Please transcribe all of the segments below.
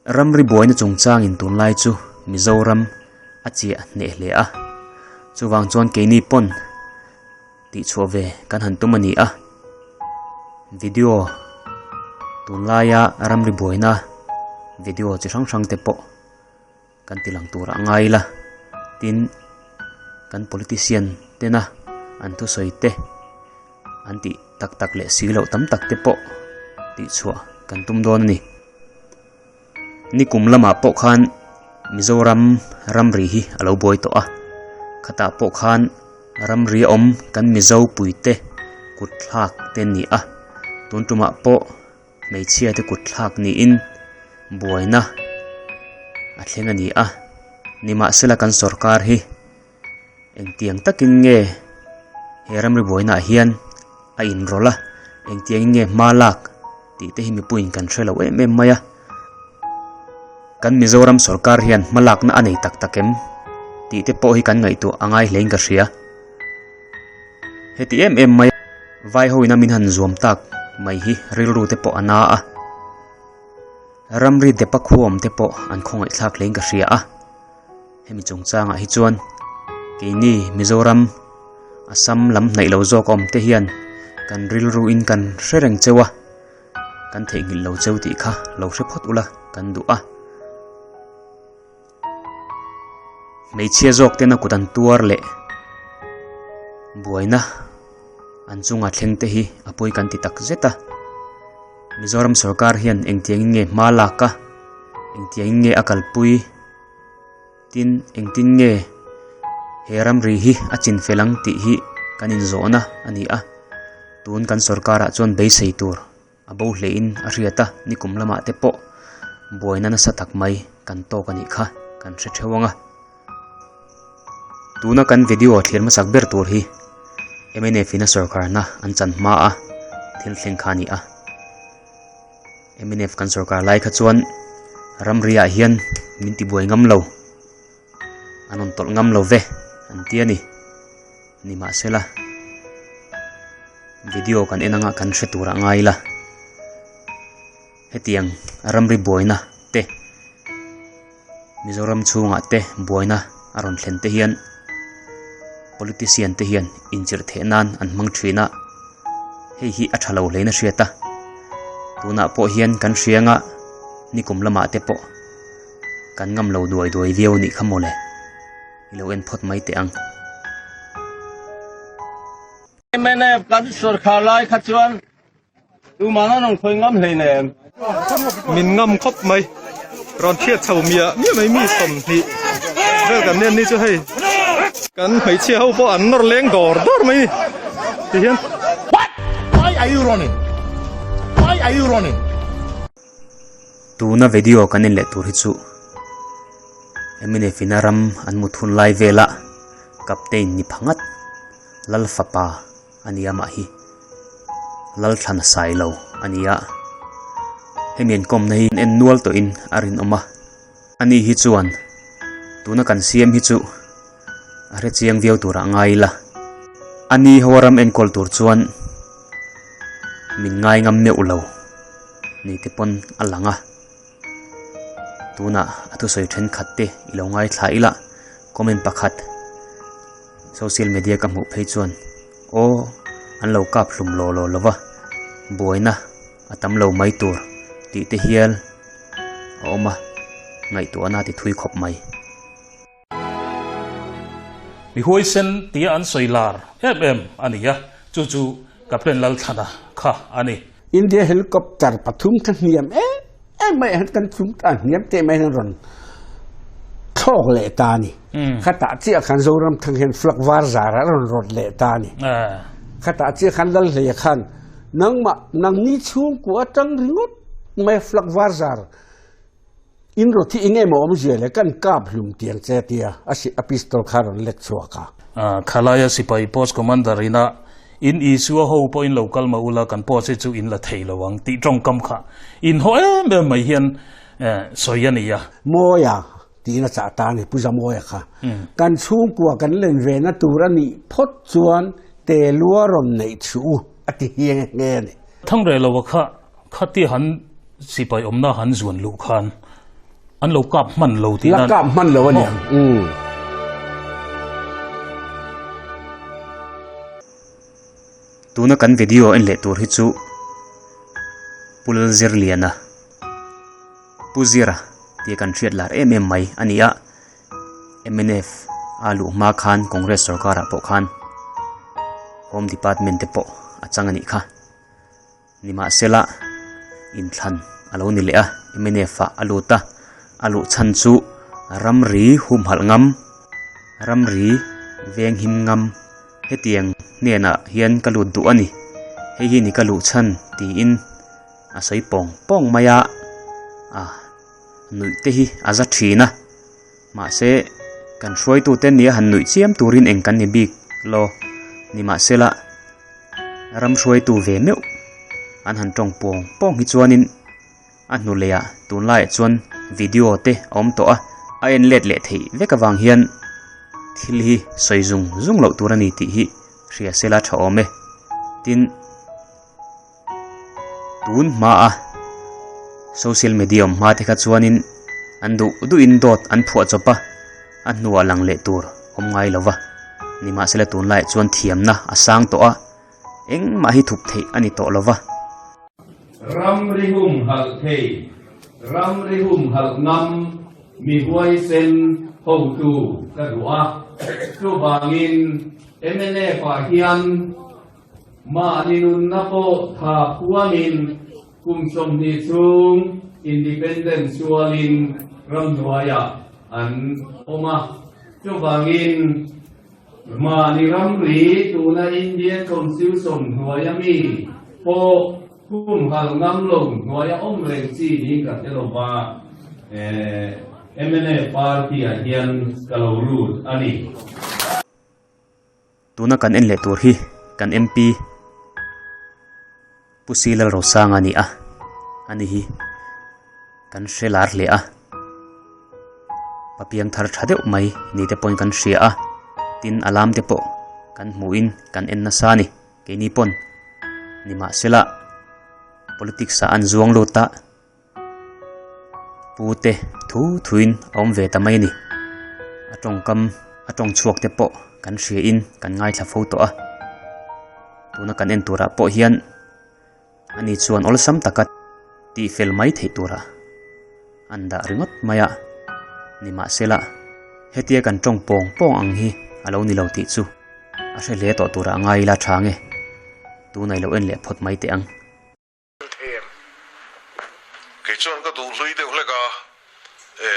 Ramri buaina chungchangin tunlai chu Mizoram a chiah hneh hle a, chuvang chuan keini pawn tihchhuah ve kan han tum a ni a. Video tunlaia ramri buaina video chi hrang hrang te pawh kan ti lang turah ngai ila, tin kan politician tena an thusawi te an tih tak tak leh si loh tam tak te pawh tihchhuah kan tum dawn a ni. Nikum lamah pawh khan Mizoram ramri hi a lo buai tawh a, khatah pawh khan ramri a awm kan Mizo puite kut thlak te an ni a, tun tumah pawh hmeichhia te kut thlak niin buaina a thleng a ni a, nimahsela kan sawrkar hi engtiang takin nge he ramri buainaah hian a inrawlh a, engtiangin nge hma lak tih te hi mipuiin kan hre lo em em mai a, kan Mizoram sawrkar hian hma lakna a nei tak tak em tih te pawh hi kan ngaihtuah a ngai hlein ka hria. Heti em em mai vai ho ina min han zuam tak mai hi rilru te pawh a na a, ramri depa khuam te pawh an khawngaih thlak hlein ka hria a, hemi chungchangah hi chuan keini Mizoram Assam lam hnaih lo zawk awm te hian kan rilru in kan hre reng cheu a, kan theihnghilh lo cheu tih kha lo hre phawt ula kan duh a. Hmeichhia zawk tena kut an tuar leh buaina an chunga thleng te hi a pawi kan ti tak zet a. Mizoram sorkar hian engtiangin nge hma lak a, engtiangin nge a kalpui tin engtin nge he ramri hi a chin fel ang tih hi kan inzawhna a ni a. Tun kan sorkarah chuan beisei tur. A bo hlein a hriat a, nikum lamah te pawh buaina nasa tak mai kan tawk a nih kha kan hre theuh ang a. Tuna kan video thlir hmasak ber tur hi mnf in a sorkarna an chan hma a thil thleng kha a ni a. Mnf kan sorkar lai kha chuan ramriah hian min tibuai ngam lo, an rawn tawlh ngam lo ve an ti a ni. Nimahsela. Video kan en anga kan hre tur ah ngai ila hetiang ramri buaina te Mizoram chhungah te buaina a rawn thlen te hian politician te hian inchirh theih nan an hmang thin a hei hi a tha lo hlein a hriat a tunah pawh hian kan hria anga nikum lamah te pawh kan ngam lo duai duai viau a nih kha mawle i lo en phawt mai teh ang. Mnf kan sorkar lai kha chuan tuman an rawn khawi ngam hleinem. Min ngam khawp mai. Rawn thiat chho miah miah mai mi 20 vel kan nen ni chu hei kan hmeichhia ho pawh an nawr leng dawr dawr mai ni ti hian. What? Why are you running? Why are you running? Tuna video kan en leh tur hi chu mnf in a ram an mut hun lai vela captain ni phangat Lal fapa a nia mah hi Lal thlan a sai lo a nia hemi an kawmna hi en nual tawhin a rinawm a ani hi chuan tuna kan siam hi chu a hre chiang viau turah ngai ila ani ho a ram enkawl tur chuan min ngai ngam meuh lo ni te pawn a lang a. Tunah a thusawi thenkhat te i lo ngaithla ila comment pakhat social media ka hmuh phei chuan aw an lo kap hlum law law lova buaina a tam lo mai tur tih te hial a awm a ngaihtuahna a ti thui khawp mai. Mi huaisen tia an sawi lar em em a ni a, chu chu Captain Lalthlana kha a ni. India helicopter pathum kha hniam em em mai han kan thum ta hniam te mai han rawn thlawk leh ta ni. Khatah chiah khan Zoramthang hian flag var zar a rawn rawt leh ta ni. Khatah chiah khan Lalhleia khan nangmah nangni chhungkua atang ringawt mai flag var zar In rawt hi eng emaw awmzia le kan kap hlum tiang che tia a si a pistol kha rawn let chhuak a. Khalaia sipai post commander ina in Isua ho pawh in lo kal mah ula kan post hi chu in la thei lo ang tih tawngkam kha in haw em em mai hian sawi a ni a. Mawia tiin a chah ta a ni Pu Zamawia kha. Kan chhungkua kan len ve na tur a nih phawt chuan Telua rawn neih chhu u a ti nghe nghe a ni. Thangrelova kha Khatia han sipai awmna han zuan luh khan. An lo kap hman lo tih La kap hman lo a niang. Umm. Tuna kan video en leh tur hi chu Pu Lalzirliana, Pu Zira tia kan hriat lar em em mai a ni a, mnf a luh hma khan Congress sorkarah pawh khan Home Department te pawh a chang a nih kha. Nimahsela, inthlan a lo ni leh a, mnf ah a lut a, a luh chhan chu ramri humhalh ngam, ramri venghim ngam hetiang hnenah hian ka lut duh a ni, hei hi ni ka luh chhan tiin a sawi pawng pawng mai a, a nuih te hi a za thin a, mahse kan hruaitute nia han nuih chiam turin eng kan ni bik lo, nimahsela. Ram hruaitu ve meuh an han tawng pawng pawng hi chuanin a hnu leh ah tunlaiah chuan video te a awm tawh a, a en let leh theih vek avang hian thil hi sawi zung zung loh tur a ni tih hi hria sela tha awm e. Tin, tun hmaa social media awm hma te kha chuanin an duh duhin dawt an phuah chawp a, a hnuah lang leh tur awm ngai lo va, nimahsela tunlaiah chuan thiamna a sang tawh a, engmah hi thup theih a ni tawh lo va. Ramri humhalh thei, ramri humhalh ngam mi huaisen hotu ka duh a, chuvangin mnf ah hian Mahni nunna pawh tha phuamin kum 20 chhung independent sualin ramhnuaiah an awm a. Chuvangin mahni ramri tuna Indian Constitution hnuaia mi pawh humhal ngam lo hnuaia awm reng chi niin ka hre lo va, mnf party-ah hian ka lo lut a ni. Tuna kan en leh tur hi kan MP Pu Si Lalrosanga a ni a, ani hi kan hre lar hle a, papiang thar tha deuh mai ni te pawhin kan hria a, tin a lam te pawh kan hmuhin kan en nasa a ni, keini pawn nimahsela politics ah an zuang lut a. Pu te thu thuin a awm ve ta mai a ni. A tawngkam a tawng chhuak te pawh kan hria in kan ngaithla fo tawh a. Tuna kan en turah pawh hian ani chuan awlsam taka tih fel mai theih turah an dah ringawt mai a. Nimahsela hetia kan tawng pawng pawng ang hi a lo ni lo tih chu a hre hle tawh turah ngai ila tha nge. Tunah i lo en leh phawt mai teh ang. Kei chuan ka duh hlui deuh hlek a, e,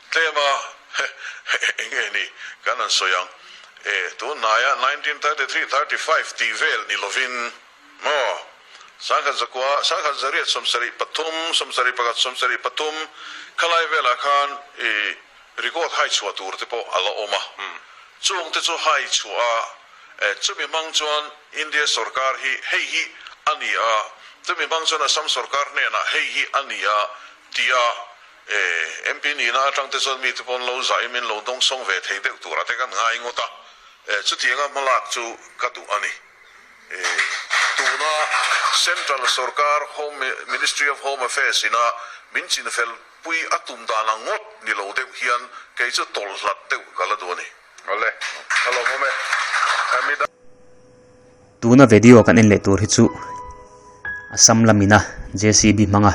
tlem a, enge ni kan han sawi ang, e, tun hnaia 1933, 35 tih vel ni lovin maw, sangkhat zakua, sangkhat zariat 73, 71, 73 khalai velah khan i record hai chhuah tur te pawh a la awm a, chung te chu hai chhuah a, e, chumi hmang chuan India sorkar hi hei hi a ni a, chumi hmang chuan Assam sorkar hnenah hei hi a ni a tia e, MP nihna atang te chuan mite pawn lo zahim in lo dawngsawng ve thei deuh turah te kan ngai ngawt a, e, chutianga hmalak chu ka duh a ni. E, tuna Central sorkar Home Ministry of Home Affairs ina min chinfel pui a tum dan ang ngawt ni lo deuh hian kei chu tawlh hlat deuh ka la duh a ni. Awle, ka lawm awm e. Mi dang. Tuna video kan en leh tur hi chu Assam lamina JCB hmanga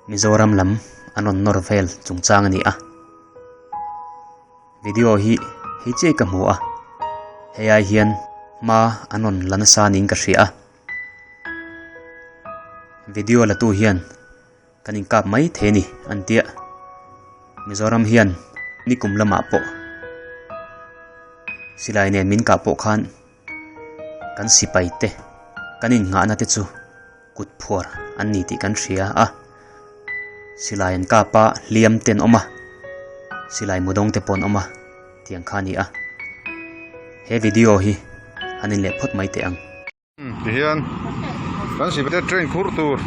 Mizoram lam an rawn nawr vel chungchang a ni a. Video hi hei chiah ka hmu a, hei ai hian hma an rawn la nasa niin ka hria a. Video la tu hian. Kan inkap mai thei a ni an tia. Mizoram hian nikum lamah pawh silai nen min kah pawh khan kan sipai te kan innghahna te chu kut phuar an ni tih kan hria a. Silai an kap a hliam te an awm a, silai mudawng te pawh an awm a tiang kha a ni a. He video hi an inleh phawt mai teh ang. Tihian kan sipai te train khur tur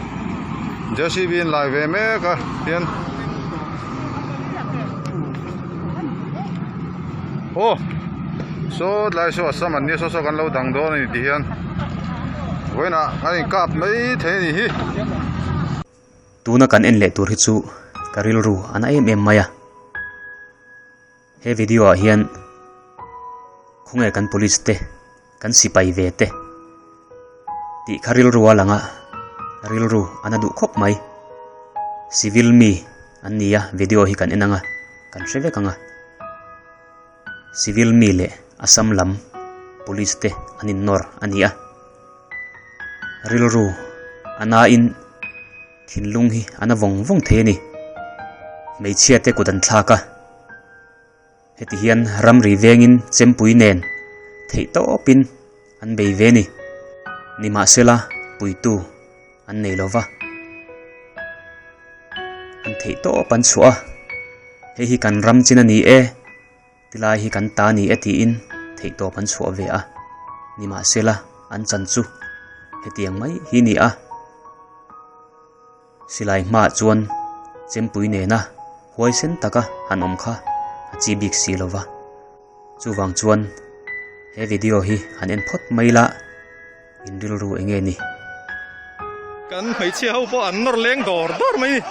JCB in lai ve mek a tihian aw saw tlai saw Assam an nia saw saw kan lo dang dawn a ni tihian vawiinah an inkap mai thei a nih hi. Tuna kan en leh tur hi chu. ka rilru a na em em mai a. He video ah hian khawnge kan police te kan sipai ve te tih kha rilru a lang a, rilru a na duh khawp mai. Civil mi an ni a video hi kan en ang a, kan hre vek ang a. Civil mi leh Assam lam police te an innawr a ni a, rilru a nain thinlung hi a na vawng vawng thei a ni. Hmeichhia te kut an thlak a, heti hian ramri vengin chempui nen theih tawpin an bei ve a ni. Nimahsela puitu an nei lo va, an theih tawp an chhuah a, hei hi kan ram chin a ni e. Tilai hi kan ta ni e tiin theihtawp an chhuah ve a, nimahsela an chan chu hetiang mai hi ni a. Silai hmaah chuan chempui nena huaisen taka han awm kha a chi bik si lo va, chuvang chuan he video hi han en phawt mai la, in rilru eng nge ni? Kan hmeichhia ho pawh an nawr leng dawr dawr mai ni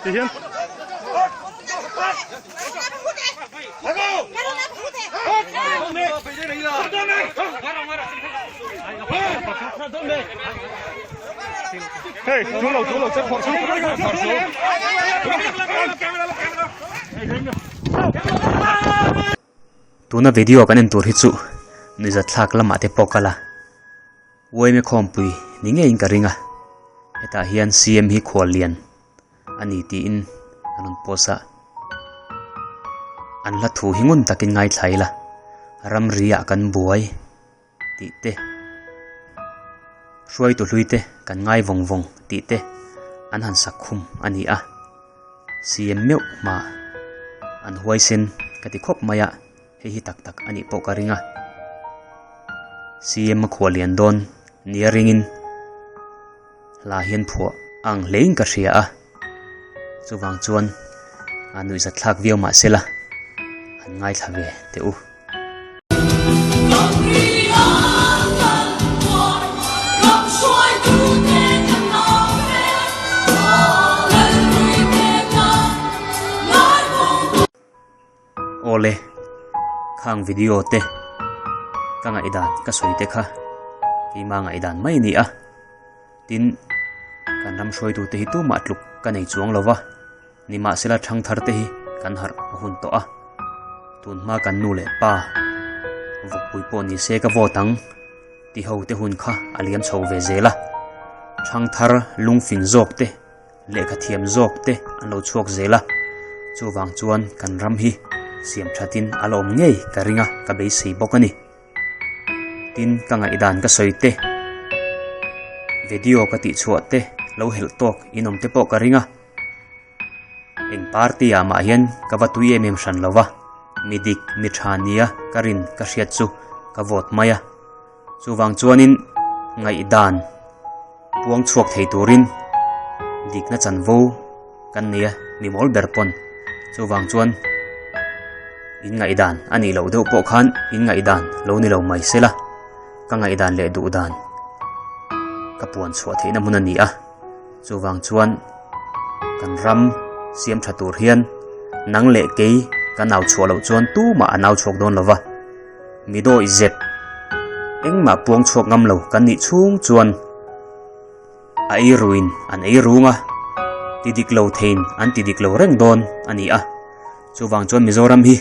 ti hian. Hei chu lo chu lo che phawrh su phawrh su. Tuna video kan en tur hi chu nuihzatthlak lamah te pawh kal a, uaime khawmpui ni ngeiin ka ring a, hetah hian CM hi khual lian a ni tiin an rawn post a, an hla thu hi ngun takin ngaithla ila, ramri ah kan buai tih te, hruaitu hlui te kan ngai vawng vawng tih te an han sak khum a ni a. CM meuh hma an huaisen ka ti khawp mai a, hei hi tak tak a nih pawh ka ring a. CM a khuah lian dawn nia ringin hla hian phuah a ang hlein ka hria a, chuvang chuan a nuihzatthlak viau mahsela han ngaithla ve teh u. Awle, khang video te ka ngaihdan ka sawi te kha keimah ngaihdan mai a ni a, tin kan ram hruaitute hi tumah tluk ka nei chuang lo va. Nimahsela thangthar te hi kan harh a hun tawh a, tunhma kan nu leh pa vawkpui pawh ni se ka vote ang ti ho te hun kha a liam chho ve zel a, thangthar lungfing zawk te lehkha thiam zawk te an lo chhuak zel a, chuvang chuan kan ram hi siam thatin a la awm ngei ka ring a, ka beisei bawk a ni. Tin ka ngaihdan ka sawi te, video ka tihchhuah te lo helh tawk in awm te pawh ka ring a. Eng party ah mah hian ka va tui em em hran lo va, mi dik mi tha nia ka rin ka hriat chu ka vote mai a. Chuvang chuanin ngaihdan puang chhuak thei turin dikna chanvo kan nei a, mi mawl ber pawn. Chuvang chuan in ngaihdan a nih loh deuh pawh khan in ngaihdan lo ni lo mai sela, ka ngaihdan leh duhdan ka puan chhuah theihna hmun a ni a. Chuvang chuan kan ram siam tha tur hian nang leh kei kan au chhuah loh chuan tumah an au chhuak dawn lo va, mi dawi zep engmah puang chhuak ngam lo kan nih chhung chuan a ei ruin an ei rung a, ti dik lo theiin an ti dik lo reng dawn a ni a. Chuvang chuan Mizoram hi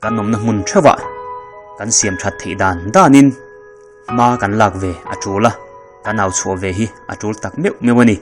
Kan awmna hmun theuhah kan siam that theih dan danin hma kan lak ve a tul a, kan au chhuah ve hi a tul tak meuh meuh a ni.